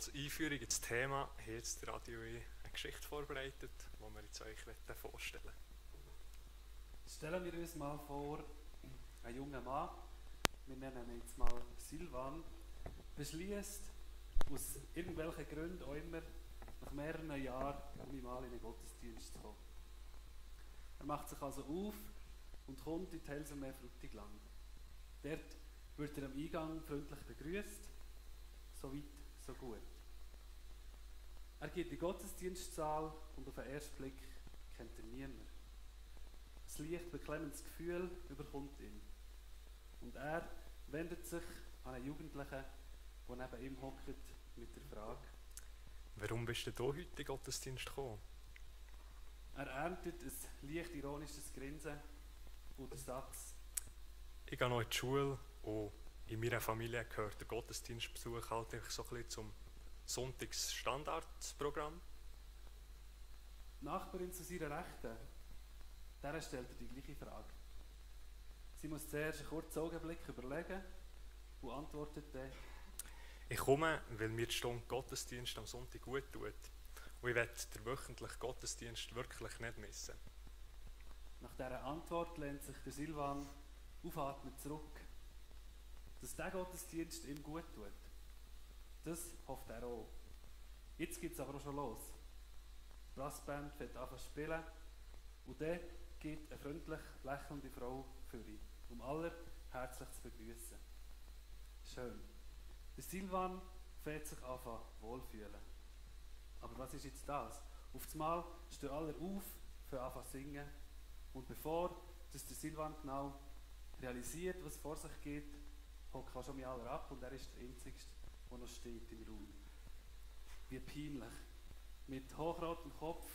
Als Einführung ins Thema haben jetzt Radio eine Geschichte vorbereitet, die wir jetzt euch vorstellen wollen. Stellen wir uns mal vor, ein junger Mann, wir nennen ihn jetzt mal Silvan, beschließt aus irgendwelchen Gründen auch immer nach mehreren Jahren mal in den Gottesdienst zu kommen. Er macht sich also auf und kommt in die Helsermeer Frutigland. Dort wird er am Eingang freundlich begrüßt, so weit, so gut. Er geht in den Gottesdienstsaal und auf den ersten Blick kennt er niemanden. Ein leicht beklemmendes Gefühl überkommt ihn. Und er wendet sich an einen Jugendlichen, der neben ihm hockt, mit der Frage: Warum bist du hier heute in den Gottesdienst gekommen? Er erntet ein leicht ironisches Grinsen und den Satz: Ich gehe noch in die Schule und in meiner Familie gehört der Gottesdienstbesuch halt so ein bisschen zum Sonntagsstandardprogramm. Die Nachbarin zu seiner Rechten, der stellt er die gleiche Frage. Sie muss zuerst einen kurzen Augenblick überlegen und antwortet dann: Ich komme, weil mir die Stunde Gottesdienst am Sonntag gut tut. Und ich will den wöchentlichen Gottesdienst wirklich nicht missen. Nach dieser Antwort lehnt sich der Silvan aufatmend zurück. Dass dieser Gottesdienst ihm gut tut, das hofft er auch. Jetzt geht es aber auch schon los. Die Brassband fängt an zu spielen und dann geht eine freundlich lächelnde Frau für ihn, um alle herzlich zu begrüßen. Schön. Der Silvan fängt sich an wohlfühlen. Aber was ist jetzt das? Auf einmal stehen alle auf, fangen an zu singen. Und bevor dass der Silvan genau realisiert, was vor sich geht, hockt schon mal alle ab und er ist der Einzige, der noch steht im Raum. Wie peinlich. Mit hochrotem Kopf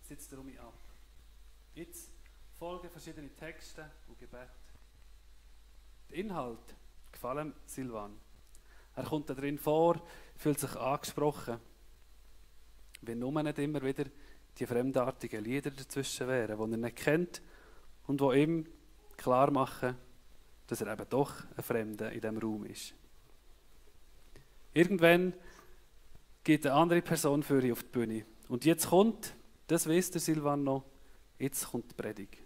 sitzt er um ihn ab. Jetzt folgen verschiedene Texte und Gebete. Der Inhalt gefällt Silvan. Er kommt da drin vor, fühlt sich angesprochen. Wenn nur nicht immer wieder die fremdartigen Lieder dazwischen wären, die er nicht kennt und die ihm klar machen, dass er eben doch ein Fremder in diesem Raum ist. Irgendwann geht eine andere Person für ihn auf die Bühne. Und jetzt kommt, das weiss der Silvan noch, jetzt kommt die Predigt.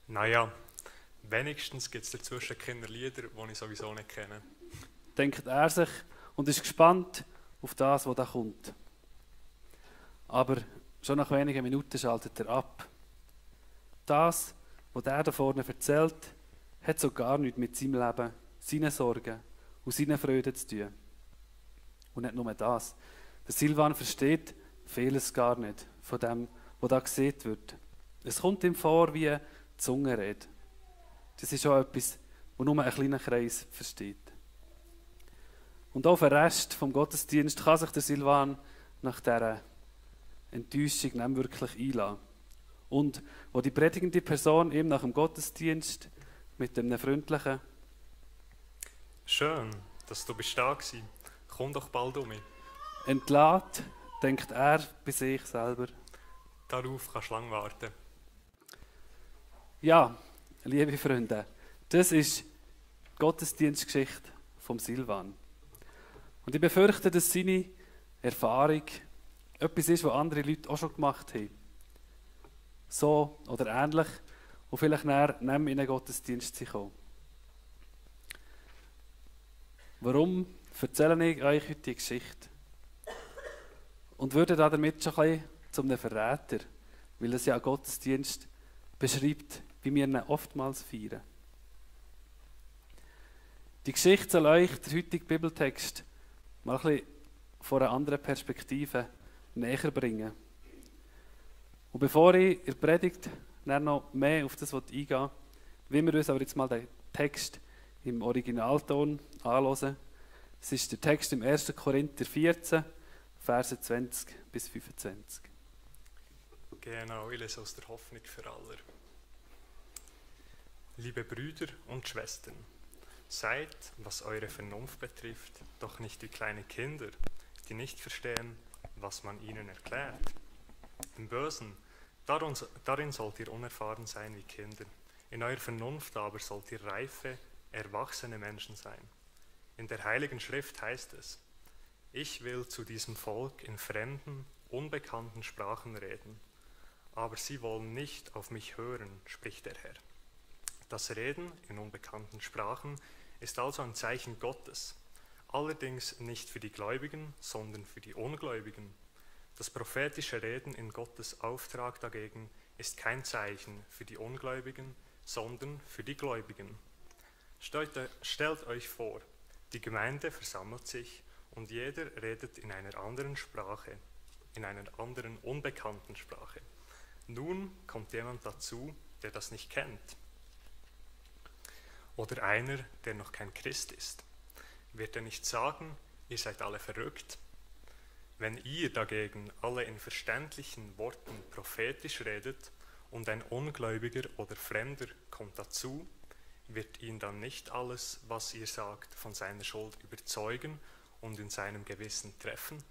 Naja, wenigstens gibt es dazwischen keine Lieder, die ich sowieso nicht kenne. Denkt er sich und ist gespannt auf das, was da kommt. Aber schon nach wenigen Minuten schaltet er ab. Das, was er da vorne erzählt, hat so gar nichts mit seinem Leben, seinen Sorgen und seinen Freuden zu tun. Und nicht nur das. Der Silvan versteht vieles gar nicht von dem, was da gesehen wird. Es kommt ihm vor wie eine Zungenrede. Das ist auch etwas, was nur ein kleiner Kreis versteht. Und auch für den Rest vom Gottesdienst kann sich der Silvan nach dieser Enttäuschung nicht wirklich einlassen. Und wo die predigende Person ihm nach dem Gottesdienst mit einem freundlichen «Schön, dass du bist da gewesen. Komm doch bald um mich.» entlässt, denkt er bei sich selber: Darauf kannst du lang warten. Ja, liebe Freunde, das ist die Gottesdienstgeschichte vom Silvan. Und ich befürchte, dass seine Erfahrung etwas ist, was andere Leute auch schon gemacht haben. So oder ähnlich. Und vielleicht näher neben in den Gottesdienst zu kommen. Warum erzähle ich euch heute die Geschichte? Und würde damit schon ein bisschen zu einem Verräter, weil es ja einen Gottesdienst beschreibt, wie wir ihn oftmals feiern. Die Geschichte soll euch der heutige Bibeltext mal ein bisschen von einer anderen Perspektive näher bringen. Und bevor ich in der Predigt noch mehr auf das eingehen will, wir uns aber jetzt mal den Text im Originalton anhören. Es ist der Text im 1. Korinther 14, Verse 20 bis 25. Genau, ich lese aus der Hoffnung für alle. Liebe Brüder und Schwestern, seid, was eure Vernunft betrifft, doch nicht wie kleine Kinder, die nicht verstehen, was man ihnen erklärt. Im Bösen, darin sollt ihr unerfahren sein wie Kinder. In eurer Vernunft aber sollt ihr reife, erwachsene Menschen sein. In der Heiligen Schrift heißt es: Ich will zu diesem Volk in fremden, unbekannten Sprachen reden, aber sie wollen nicht auf mich hören, spricht der Herr. Das Reden in unbekannten Sprachen ist also ein Zeichen Gottes, allerdings nicht für die Gläubigen, sondern für die Ungläubigen. Das prophetische Reden in Gottes Auftrag dagegen ist kein Zeichen für die Ungläubigen, sondern für die Gläubigen. Stellt euch vor, die Gemeinde versammelt sich und jeder redet in einer anderen Sprache, in einer anderen unbekannten Sprache. Nun kommt jemand dazu, der das nicht kennt. Oder einer, der noch kein Christ ist. Wird er nicht sagen, ihr seid alle verrückt? Wenn ihr dagegen alle in verständlichen Worten prophetisch redet und ein Ungläubiger oder Fremder kommt dazu, wird ihn dann nicht alles, was ihr sagt, von seiner Schuld überzeugen und in seinem Gewissen treffen?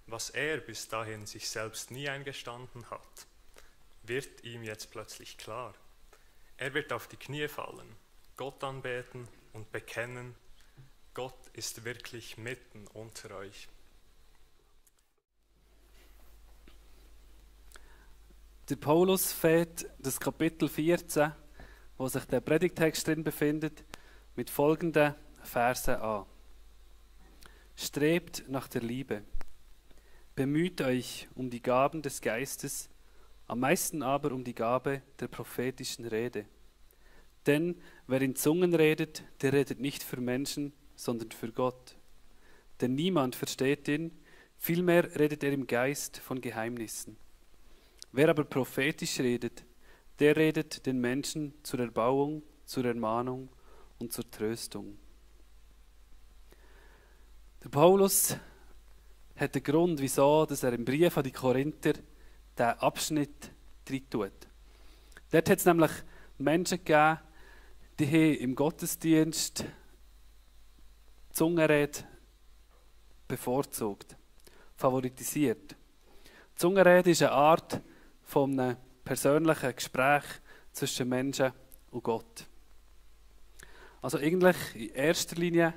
Was er bis dahin sich selbst nie eingestanden hat, wird ihm jetzt plötzlich klar. Er wird auf die Knie fallen, Gott anbeten und bekennen, Gott ist wirklich mitten unter euch. Der Paulus fängt das Kapitel 14, wo sich der Predigtext drin befindet, mit folgenden Versen an. Strebt nach der Liebe. Bemüht euch um die Gaben des Geistes, am meisten aber um die Gabe der prophetischen Rede. Denn wer in Zungen redet, der redet nicht für Menschen, sondern für Gott. Denn niemand versteht ihn, vielmehr redet er im Geist von Geheimnissen. Wer aber prophetisch redet, der redet den Menschen zur Erbauung, zur Ermahnung und zur Tröstung. Der Paulus hat den Grund, wieso dass er im Brief an die Korinther diesen Abschnitt rein tut. Dort hat es nämlich Menschen gegeben, die haben im Gottesdienst die Zungenrede bevorzugt, favorisiert. Die Zungenrede ist eine Art von einem persönlichen Gespräch zwischen Menschen und Gott. Also eigentlich in erster Linie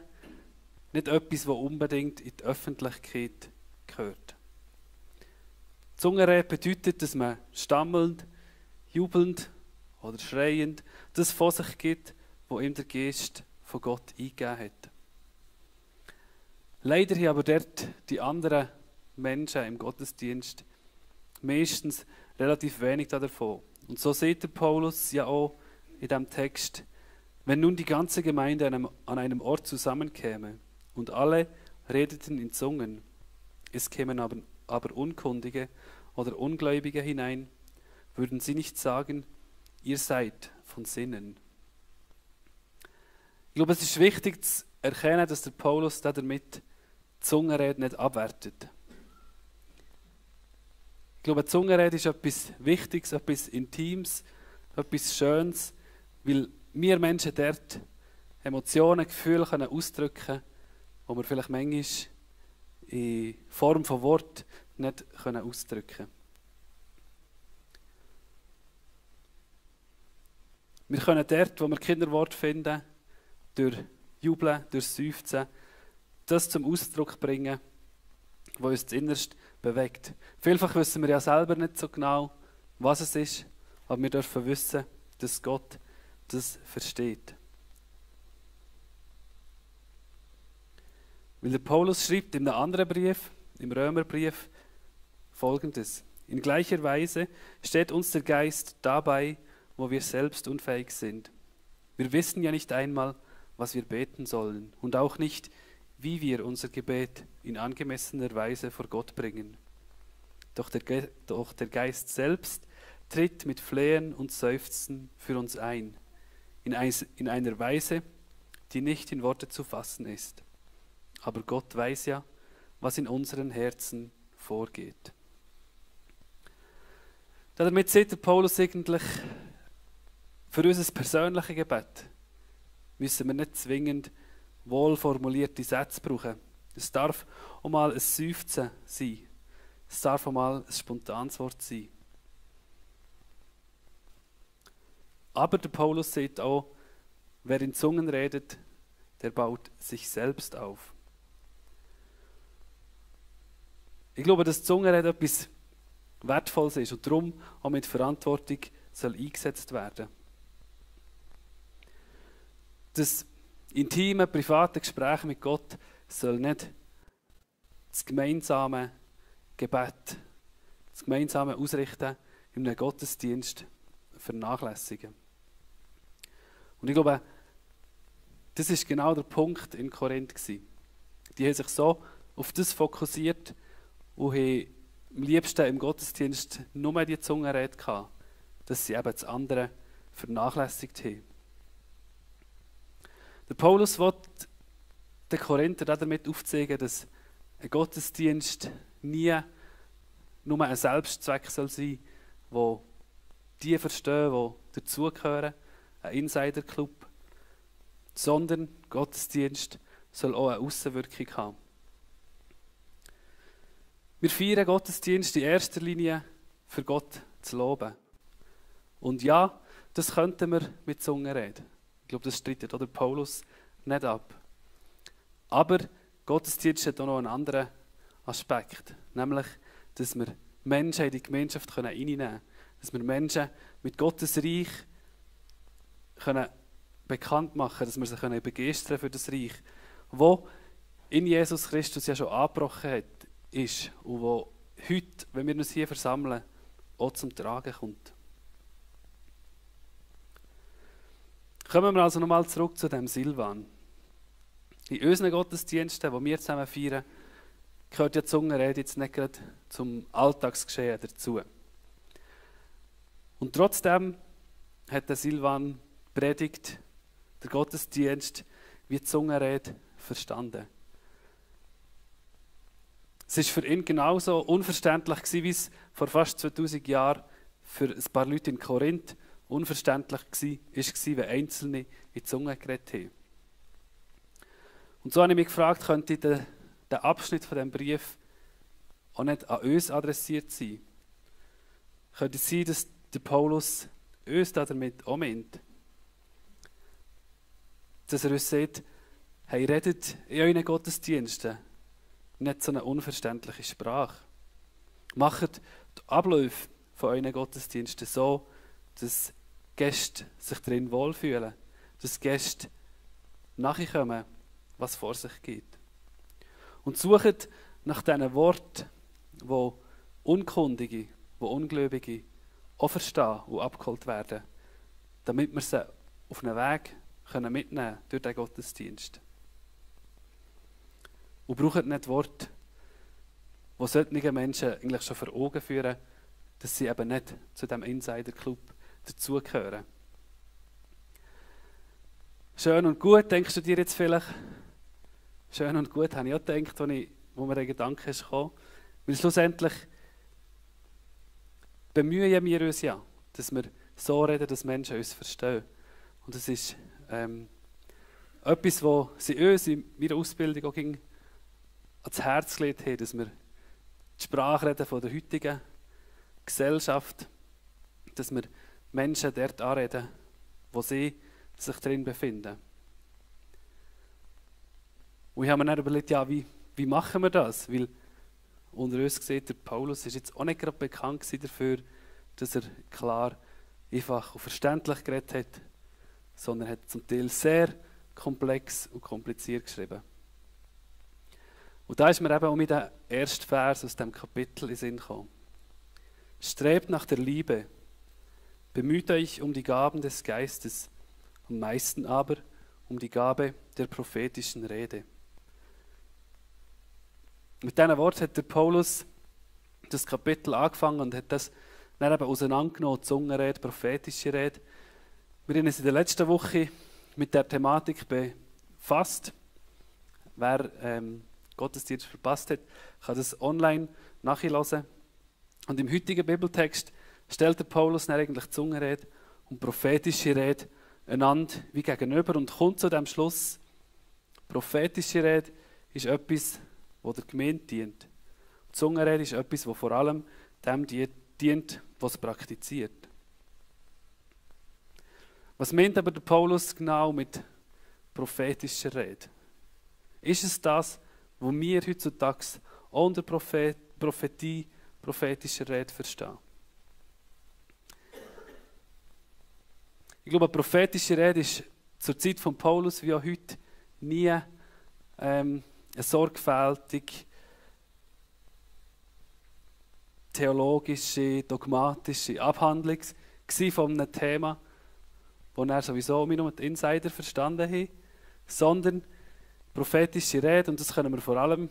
nicht etwas, was unbedingt in die Öffentlichkeit gehört. Zungenrede bedeutet, dass man stammelnd, jubelnd oder schreiend das von sich gibt, was ihm der Geist von Gott eingegeben hat. Leider haben aber dort die anderen Menschen im Gottesdienst meistens relativ wenig davon. Und so sieht der Paulus ja auch in diesem Text, wenn nun die ganze Gemeinde an einem Ort zusammenkäme und alle redeten in Zungen, es kämen aber Unkundige oder Ungläubige hinein, würden sie nicht sagen, ihr seid von Sinnen. Ich glaube, es ist wichtig zu erkennen, dass der Paulus damit Zungenrede nicht abwertet. Ich glaube, Zungenrede ist etwas Wichtiges, etwas Intimes, etwas Schönes, weil wir Menschen dort Emotionen, Gefühle können ausdrücken können, die wir vielleicht manchmal in Form von Wort nicht ausdrücken können. Wir können dort, wo wir Kinderwort finden, durch Jubeln, durch Seufzen, das zum Ausdruck bringen, was uns das Innerste bewegt. Vielfach wissen wir ja selber nicht so genau, was es ist, aber wir dürfen wissen, dass Gott das versteht. Weil der Paulus schreibt in einem anderen Brief, im Römerbrief, Folgendes. In gleicher Weise steht uns der Geist dabei, wo wir selbst unfähig sind. Wir wissen ja nicht einmal, was wir beten sollen und auch nicht, wie wir unser Gebet in angemessener Weise vor Gott bringen. Doch der Geist selbst tritt mit Flehen und Seufzen für uns ein, in einer Weise, die nicht in Worte zu fassen ist. Aber Gott weiß ja, was in unseren Herzen vorgeht. Damit sieht der Paulus eigentlich, für unser persönliches Gebet müssen wir nicht zwingend wohlformulierte Sätze brauchen. Es darf auch mal ein Seufzen sein. Es darf auch mal ein spontanes Wort sein. Aber der Paulus sagt auch, wer in Zungen redet, der baut sich selbst auf. Ich glaube, dass die Zungenrede etwas Wertvolles ist und darum auch mit Verantwortung soll eingesetzt werden. Das intime, private Gespräch mit Gott soll nicht das gemeinsame Gebet, das gemeinsame Ausrichten in einem Gottesdienst vernachlässigen. Und ich glaube, das ist genau der Punkt in Korinth gewesen. Die haben sich so auf das fokussiert und haben am liebsten im Gottesdienst nur die Zungenrede gehabt, dass sie eben das andere vernachlässigt haben. Der Paulus will den Korinther damit aufzeigen, dass ein Gottesdienst nie nur ein Selbstzweck soll sein, wo die verstehen, die dazugehören, ein Insiderclub, sondern Gottesdienst soll auch eine Aussenwirkung haben. Wir feiern Gottesdienst in erster Linie für Gott zu loben. Und ja, das könnten wir mit Zungen reden. Ich glaube, das streitet auch der Paulus nicht ab. Aber Gottesdienst hat auch noch einen anderen Aspekt, nämlich, dass wir Menschen in die Gemeinschaft reinnehmen können, dass wir Menschen mit Gottes Reich können bekannt machen, dass wir sie können begeistern für das Reich, wo in Jesus Christus ja schon angebrochen hat, ist und wo heute, wenn wir uns hier versammeln, auch zum Tragen kommt. Kommen wir also nochmal zurück zu dem Silvan. In unseren Gottesdiensten, die wir zusammen feiern, gehört ja die Zungenrede jetzt nicht gerade zum Alltagsgeschehen dazu. Und trotzdem hat der Silvan predigt, der Gottesdienst, wie die Zungenrede verstanden. Es war für ihn genauso unverständlich gewesen, wie es vor fast 2000 Jahren für ein paar Leute in Korinth unverständlich war, wenn Einzelne in die Zunge geredet haben. Und so habe ich mich gefragt, könnte der Abschnitt von diesem Brief auch nicht an uns adressiert sein? Könnte es sein, dass der Paulus uns damit auch meint? Dass er uns sagt, hey, redet in euren Gottesdiensten nicht so eine unverständliche Sprache. Macht die Abläufe von euren Gottesdiensten so, dass Gäste sich darin wohlfühlen, dass Gäste nachkommen, was vor sich geht. Und sucht nach diesen Worten, wo Unkundige, wo Ungläubige auch verstehen und abgeholt werden, damit wir sie auf einen Weg mitnehmen können durch den Gottesdienst. Und braucht nicht Worte, die solche Menschen eigentlich schon vor Augen führen, dass sie eben nicht zu diesem Insider-Club dazugehören. Schön und gut, denkst du dir jetzt vielleicht? Schön und gut, habe ich auch gedacht, wo mir der Gedanke ist gekommen. Weil schlussendlich bemühen wir uns ja, dass wir so reden, dass Menschen uns verstehen. Und das ist etwas, was sie uns in meiner Ausbildung auch ans Herz gelegt haben, dass wir die Sprache reden von der heutigen Gesellschaft, dass wir Menschen dort anreden, wo sie sich drin befinden. Und ich habe mir dann überlegt, ja, wie machen wir das? Weil unter uns sieht, der Paulus ist jetzt auch nicht gerade bekannt dafür, dass er klar, einfach und verständlich geredet hat, sondern hat zum Teil sehr komplex und kompliziert geschrieben. Und da ist mir eben auch mit dem ersten Vers aus dem Kapitel in den Sinn gekommen. Strebt nach der Liebe, bemüht euch um die Gaben des Geistes, am meisten aber um die Gabe der prophetischen Rede. Mit diesen Worten hat der Paulus das Kapitel angefangen und hat das dann eben auseinandergenommen, Zungenrede, prophetische Rede. Wir haben uns in der letzten Woche mit der Thematik befasst. Wer Gottesdienst verpasst hat, kann das online nachhören. Und im heutigen Bibeltext stellt der Paulus dann eigentlich Zungenrede und prophetische Rede einander wie gegenüber und kommt zu dem Schluss, prophetische Rede ist etwas, das der Gemeinde dient. Die Zungenrede ist etwas, das vor allem dem dient, was es praktiziert. Was meint aber der Paulus genau mit prophetischer Rede? Ist es das, was wir heutzutage auch unter Prophetie, prophetischer Rede verstehen. Ich glaube, eine prophetische Rede ist zur Zeit von Paulus wie auch heute nie eine sorgfältig theologische, dogmatische Abhandlung von einem Thema, wo er sowieso nur die Insider verstanden haben, sondern prophetische Rede, und das können wir vor allem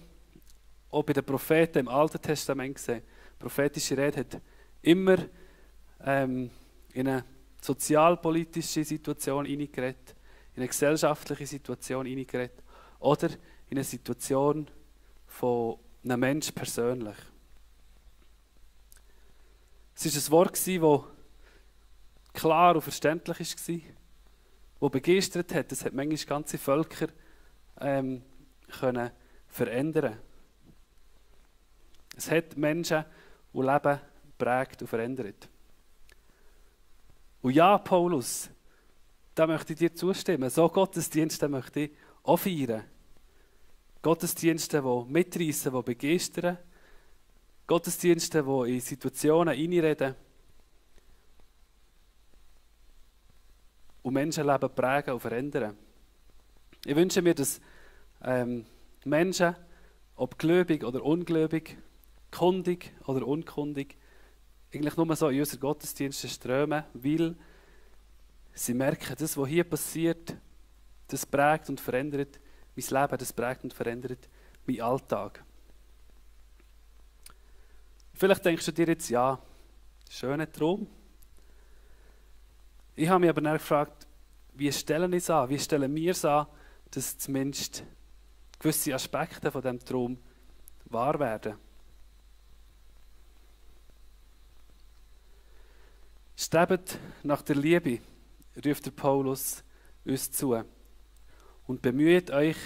auch bei den Propheten im Alten Testament sehen. Prophetische Rede hat immer in eine sozialpolitische Situation hineingeredet, in eine gesellschaftliche Situation hineingeredet oder in eine Situation von einem Menschen persönlich. Es war ein Wort, das klar und verständlich war, das begeistert hat. Es hat manchmal ganze Völker können verändern. Es hat Menschen und Leben geprägt und verändert. Und ja, Paulus, da möchte ich dir zustimmen. So Gottesdienste möchte ich auch feiern. Gottesdienste, die mitreissen, die begeistern. Gottesdienste, die in Situationen hineinreden und Menschenleben prägen und verändern. Ich wünsche mir, dass Menschen, ob gläubig oder ungläubig, kundig oder unkundig, eigentlich nur so in unsere Gottesdienste strömen, weil sie merken, das, was hier passiert, das prägt und verändert mein Leben, das prägt und verändert meinen Alltag. Vielleicht denkst du dir jetzt, ja, schöner Traum. Ich habe mich aber dann gefragt, wie stellen wir es an? Wie stellen wir es an, dass zumindest gewisse Aspekte von diesem Traum wahr werden? Strebt nach der Liebe, ruft der Paulus uns zu. Und bemüht euch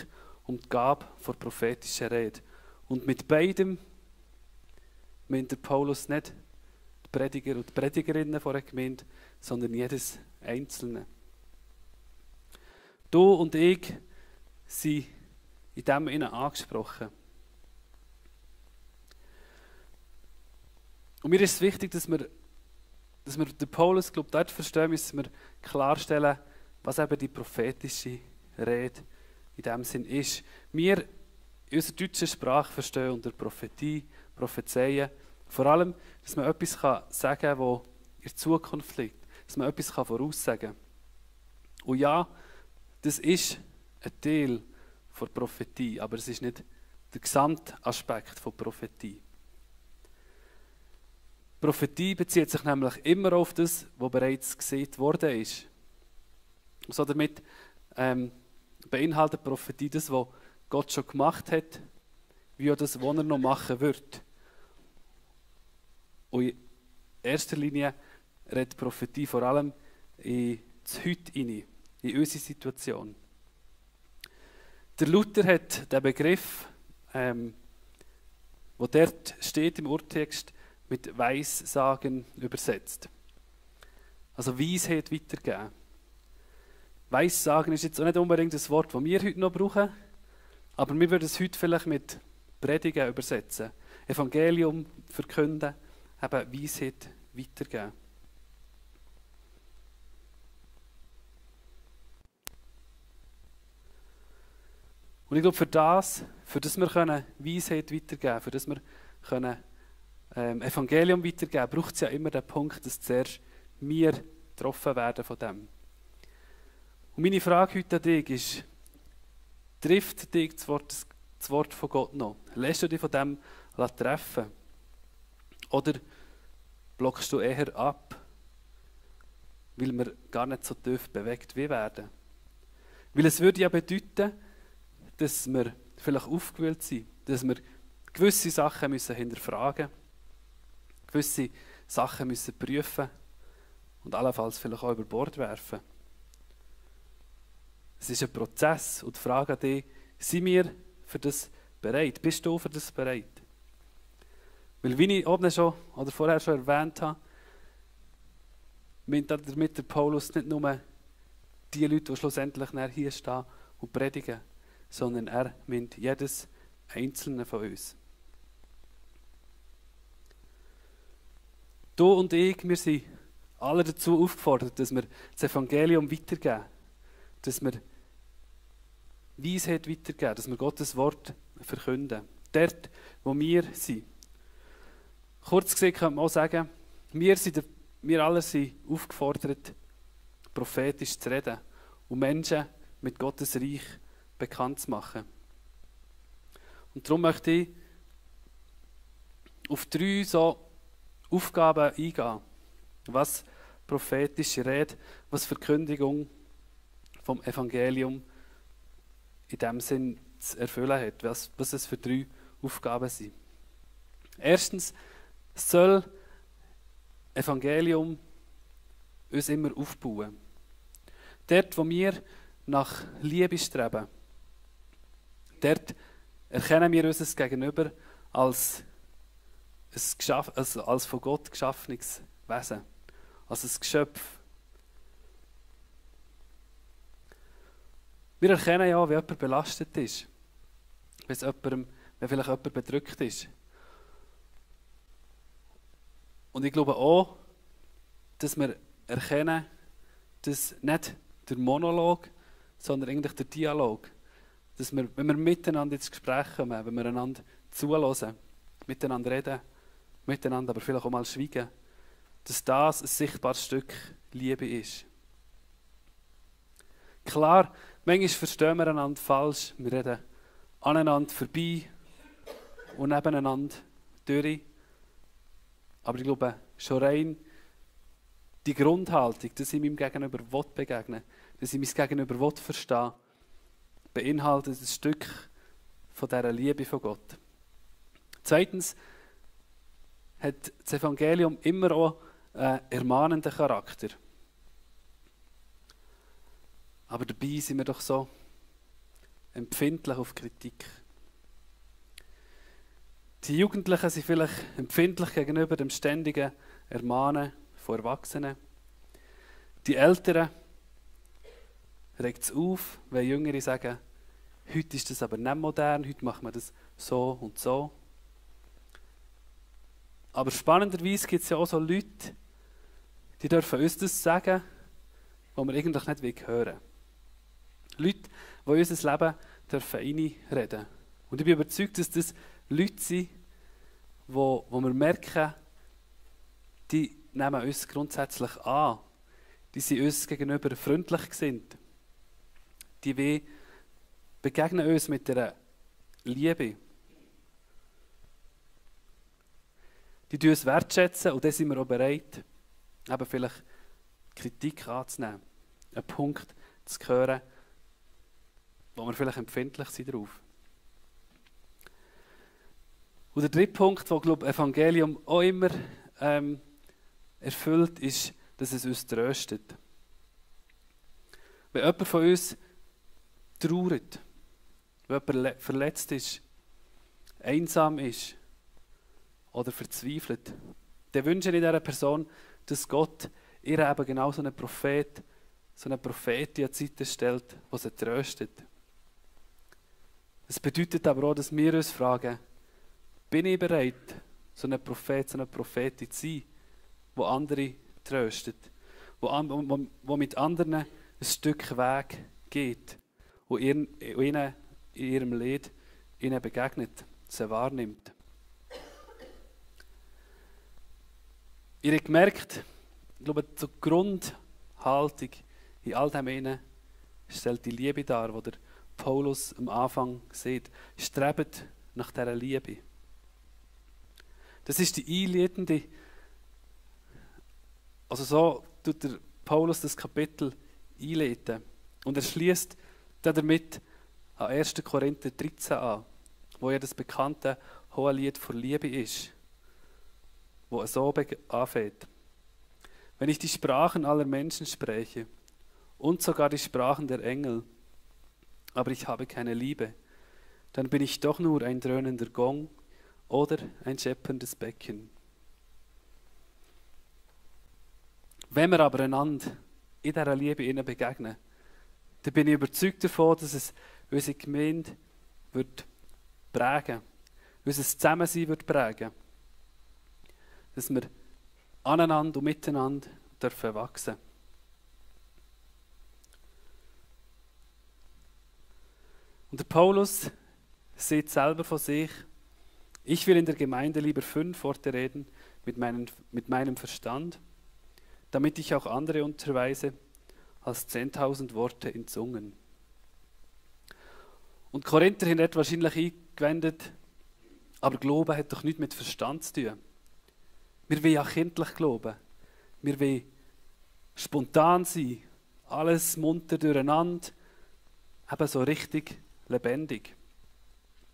um die Gabe der prophetischen Rede. Und mit beidem meint der Paulus nicht die Prediger und die Predigerinnen von einer Gemeinde, sondern jedes Einzelne. Du und ich sind in dem Sinne angesprochen. Und mir ist es wichtig, dass wir den Paulus, glaube ich, dort verstehen, müssen wir klarstellen, was eben die prophetische Rede in dem Sinn ist. Wir in unserer deutschen Sprache verstehen unter Prophetie, Prophezeien, vor allem, dass man etwas sagen kann, das in der Zukunft liegt, dass man etwas voraussagen kann. Und ja, das ist ein Teil der Prophetie, aber es ist nicht der Gesamtaspekt von Prophetie. Prophetie bezieht sich nämlich immer auf das, was bereits gesehen worden ist. So damit beinhaltet Prophetie das, was Gott schon gemacht hat, wie auch das, was er noch machen wird. Und in erster Linie redet Prophetie vor allem in das Heute hinein, in unsere Situation. Der Luther hat den Begriff, der dort steht im Urtext, mit Weissagen übersetzt. Also Weisheit weitergeben. Weissagen ist jetzt auch nicht unbedingt das Wort, das wir heute noch brauchen, aber wir würden es heute vielleicht mit Predigen übersetzen. Evangelium verkünden, eben Weisheit weitergeben. Und ich glaube, für das wir Weisheit weitergeben können, für das wir Evangelium weitergeben, braucht es ja immer den Punkt, dass zuerst wir getroffen werden von dem. Und meine Frage heute an dich ist, trifft dich das Wort von Gott noch? Lässt du dich von dem treffen? Oder blockst du eher ab, weil wir gar nicht so tief bewegt wie werden? Weil es würde ja bedeuten, dass wir vielleicht aufgewühlt sind, dass wir gewisse Sachen müssen hinterfragen müssen, gewisse Sachen müssen prüfen und allenfalls vielleicht auch über Bord werfen. Es ist ein Prozess und die Frage an dich, sind wir für das bereit? Bist du für das bereit? Weil wie ich oben schon oder vorher schon erwähnt habe, meint damit der Paulus nicht nur die Leute, die schlussendlich hier stehen und predigen, sondern er meint jedes Einzelne von uns. Du und ich, wir sind alle dazu aufgefordert, dass wir das Evangelium weitergeben. Dass wir Weisheit weitergeben, dass wir Gottes Wort verkünden. Dort, wo wir sind. Kurz gesagt könnte man auch sagen, wir alle sind aufgefordert, prophetisch zu reden und Menschen mit Gottes Reich bekannt zu machen. Und darum möchte ich auf 3 so Aufgaben eingehen. Was prophetische Rede, was Verkündigung vom Evangelium in dem Sinn zu erfüllen hat, was es für 3 Aufgaben sind. Erstens, soll Evangelium uns immer aufbauen. Dort, wo wir nach Liebe streben, dort erkennen wir unser Gegenüber als von Gott geschaffenes Wesen, als ein Geschöpf. Wir erkennen ja, wie jemand belastet ist, wenn vielleicht jemand bedrückt ist. Und ich glaube auch, dass wir erkennen, dass nicht der Monolog, sondern eigentlich der Dialog, dass wir, wenn wir miteinander ins Gespräch kommen, wenn wir einander zuhören, miteinander reden, miteinander aber vielleicht auch mal schweigen, dass das ein sichtbares Stück Liebe ist. Klar, manchmal verstehen wir einander falsch, wir reden aneinander vorbei und nebeneinander durch. Aber ich glaube, schon rein die Grundhaltung, dass ich meinem Gegenüber begegnen will, dass ich mein Gegenüber verstehen will, beinhaltet ein Stück von dieser Liebe von Gott. Zweitens hat das Evangelium immer auch einen ermahnenden Charakter. Aber dabei sind wir doch so empfindlich auf Kritik. Die Jugendlichen sind vielleicht empfindlich gegenüber dem ständigen Ermahnen von Erwachsenen. Die Älteren regt es auf, wenn Jüngere sagen, heute ist das aber nicht modern, heute machen wir das so und so. Aber spannenderweise gibt es ja auch so Leute, die dürfen uns das sagen, was wir eigentlich nicht hören wollen. Leute, die in unser Leben dürfen reinreden. Und ich bin überzeugt, dass das Leute sind, wo wir merken, die nehmen uns grundsätzlich an. Die sind uns gegenüber freundlich gesinnt. Die begegnen uns mit einer Liebe. Die tun uns wertschätzen und dann sind wir auch bereit, eben vielleicht Kritik anzunehmen. Einen Punkt zu hören, wo wir vielleicht empfindlich sind darauf. Und der dritte Punkt, wo glaube Evangelium auch immer erfüllt, ist, dass es uns tröstet. Wenn jemand von uns trauert, wenn jemand verletzt ist, einsam ist oder verzweifelt, dann wünsche ich dieser Person, dass Gott ihr eben genau so einen Prophet, so eine Prophetin an die Seite stellt, die sie tröstet. Das bedeutet aber auch, dass wir uns fragen, bin ich bereit, so ein Prophet, so eine Prophetin zu sein, die andere tröstet, wo mit anderen ein Stück Weg geht, wo ihnen in ihrem Leid ihnen begegnet, sie wahrnimmt. Ihr habt gemerkt, ich glaube, die Grundhaltung in all dem stellt die Liebe dar, die der Paulus am Anfang sieht. Strebt nach dieser Liebe. Das ist die einleitende, also so tut der Paulus das Kapitel einleiten. Und er schließt damit an 1. Korinther 13 an, wo ja das bekannte Hohelied vor Liebe ist, wo er so anfängt. Wenn ich die Sprachen aller Menschen spreche und sogar die Sprachen der Engel, aber ich habe keine Liebe, dann bin ich doch nur ein dröhnender Gong oder ein schepperndes Becken. Wenn wir aber einander in dieser Liebe begegnen, dann bin ich überzeugt davon, dass es unsere Gemeinde wird prägen, unser Zusammensein wird prägen. Dass wir aneinander und miteinander dürfen wachsen. Und der Paulus sieht selber von sich: Ich will in der Gemeinde lieber 5 Worte reden mit meinem Verstand, damit ich auch andere unterweise, als 10.000 Worte in Zungen. Und Korinther hat wahrscheinlich eingewendet, aber Glauben hat doch nichts mit Verstand zu tun. Wir wollen ja kindlich glauben. Wir wollen spontan sein, alles munter durcheinander, eben so richtig lebendig.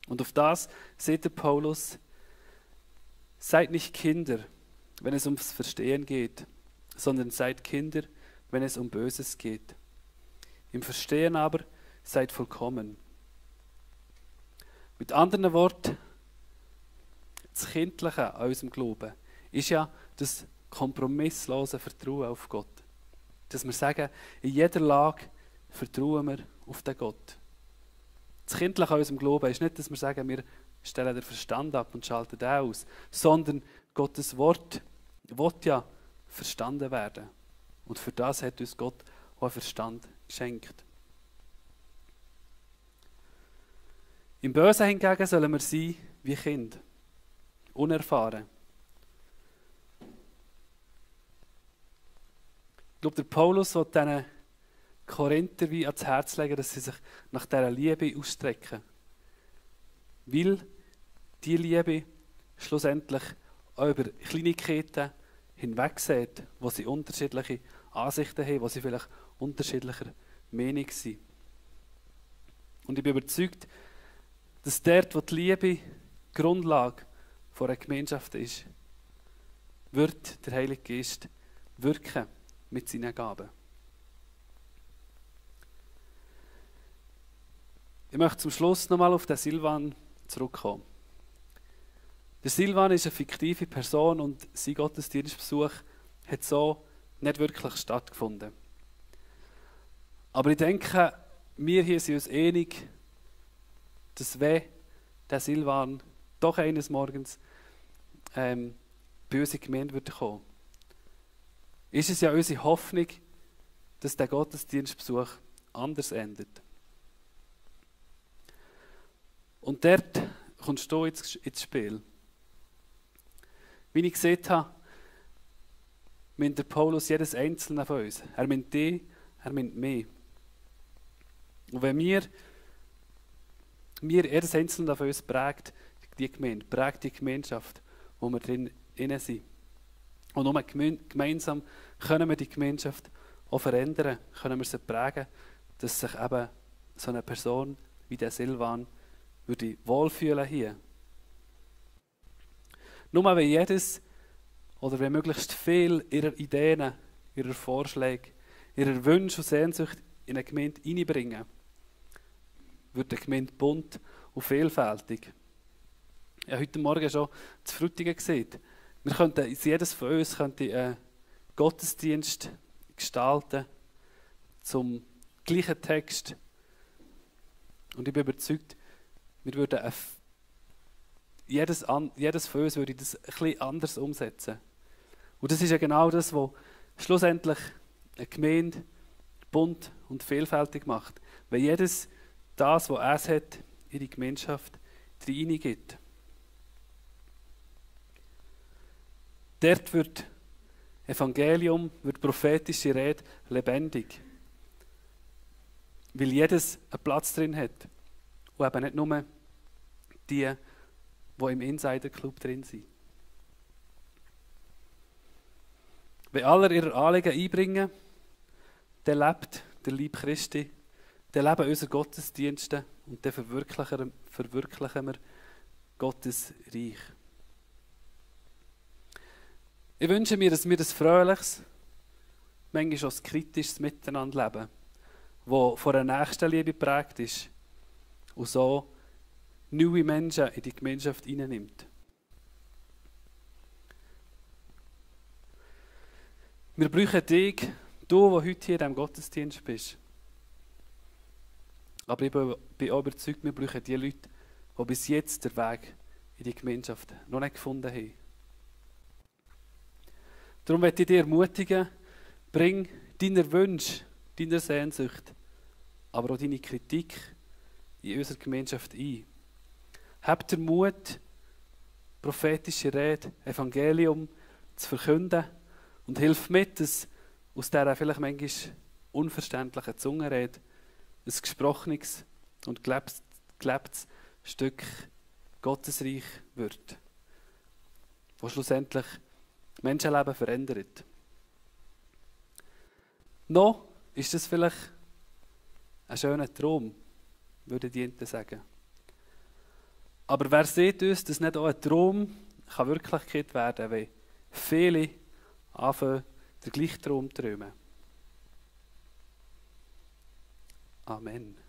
Und auf das sieht der Paulus: Seid nicht Kinder, wenn es ums Verstehen geht, sondern seid Kinder, wenn es um Böses geht. Im Verstehen aber seid vollkommen. Mit anderen Worten, das Kindliche an unserem Glauben ist ja das kompromisslose Vertrauen auf Gott. Dass wir sagen, in jeder Lage vertrauen wir auf den Gott. Das Kindliche an unserem Glauben ist nicht, dass wir sagen, wir stellen den Verstand ab und schalten den aus, sondern Gottes Wort will ja verstanden werden. Und für das hat uns Gott auch einen Verstand geschenkt. Im Bösen hingegen sollen wir sein wie Kinder, unerfahren. Ich glaube, der Paulus will diesen Korinther wie ans Herz legen, dass sie sich nach dieser Liebe ausstrecken. Weil diese Liebe schlussendlich auch über Kleinigkeiten hinwegsieht, wo sie unterschiedliche Ansichten haben, wo sie vielleicht unterschiedlicher Meinung sind. Und ich bin überzeugt, dass dort, wo die Liebe Grundlage einer Gemeinschaft ist, wird der Heilige Geist wirken mit seinen Gaben. Ich möchte zum Schluss nochmal auf den Silvan zurückkommen. Der Silvan ist eine fiktive Person und sein Gottesdienstbesuch hat so nicht wirklich stattgefunden. Aber ich denke, wir hier sind uns einig, dass wenn der Silvan doch eines Morgens bei unserer Gemeinde würde kommen, ist es ja unsere Hoffnung, dass der Gottesdienstbesuch anders endet. Und dort kommst du ins Spiel. Wie ich gesehen habe, meint der Paulus jedes Einzelne von uns. Er meint dich, er meint mich. Und wenn wir jedes Einzelne von uns prägt die Gemeinde, prägt die Gemeinschaft, wo wir drin sind. Und nur gemeinsam können wir die Gemeinschaft auch verändern, können wir sie prägen, dass sich eben so eine Person wie der Silvan würde wohlfühlen hier. Nur wenn jedes oder wenn möglichst viel ihrer Ideen, ihrer Vorschläge, ihrer Wünsche und Sehnsucht in eine Gemeinde hineinbringen, wird die Gemeinde bunt und vielfältig. Ich habe heute Morgen schon das Frutigen gesehen. Wir könnten, jedes von uns könnte einen Gottesdienst gestalten zum gleichen Text. Und ich bin überzeugt, wir würden jedes von uns würde das ein bisschen anders umsetzen. Und das ist ja genau das, was schlussendlich eine Gemeinde bunt und vielfältig macht. Wenn jedes das, was es hat, in die Gemeinschaft hineingibt. Dort wird Evangelium, wird prophetische Rede lebendig. Weil jedes einen Platz drin hat. Und eben nicht nur die im Insider Club drin sind. Wenn alle ihre Anliegen einbringen, dann lebt der Leib Christi, dann leben unsere Gottesdienste und dann verwirklichen wir Gottes Reich. Ich wünsche mir, dass wir das fröhliches, manchmal auch ein kritisches Miteinander leben, das von einer Nächstenliebe geprägt ist und so neue Menschen in die Gemeinschaft hineinnimmt. Wir brauchen dich, du, der heute hier in diesem Gottesdienst bist. Aber ich bin auch überzeugt, wir brauchen die Leute, die bis jetzt den Weg in die Gemeinschaft noch nicht gefunden haben. Darum möchte ich dich ermutigen, bring deine Wünsche, deine Sehnsucht, aber auch deine Kritik in unsere Gemeinschaft ein. Habt den Mut, prophetische Rede, Evangelium zu verkünden und hilf mit, dass aus dieser vielleicht manchmal unverständlichen Zungenrede ein gesprochenes und gelebtes Stück Gottesreich wird, das schlussendlich Menschenleben verändert. Noch ist das vielleicht ein schöner Traum, würde die Ente sagen. Aber wer sieht uns, dass nicht auch ein Traum kann Wirklichkeit werden kann, wenn viele anfangen, den gleichen Traum zu träumen. Amen.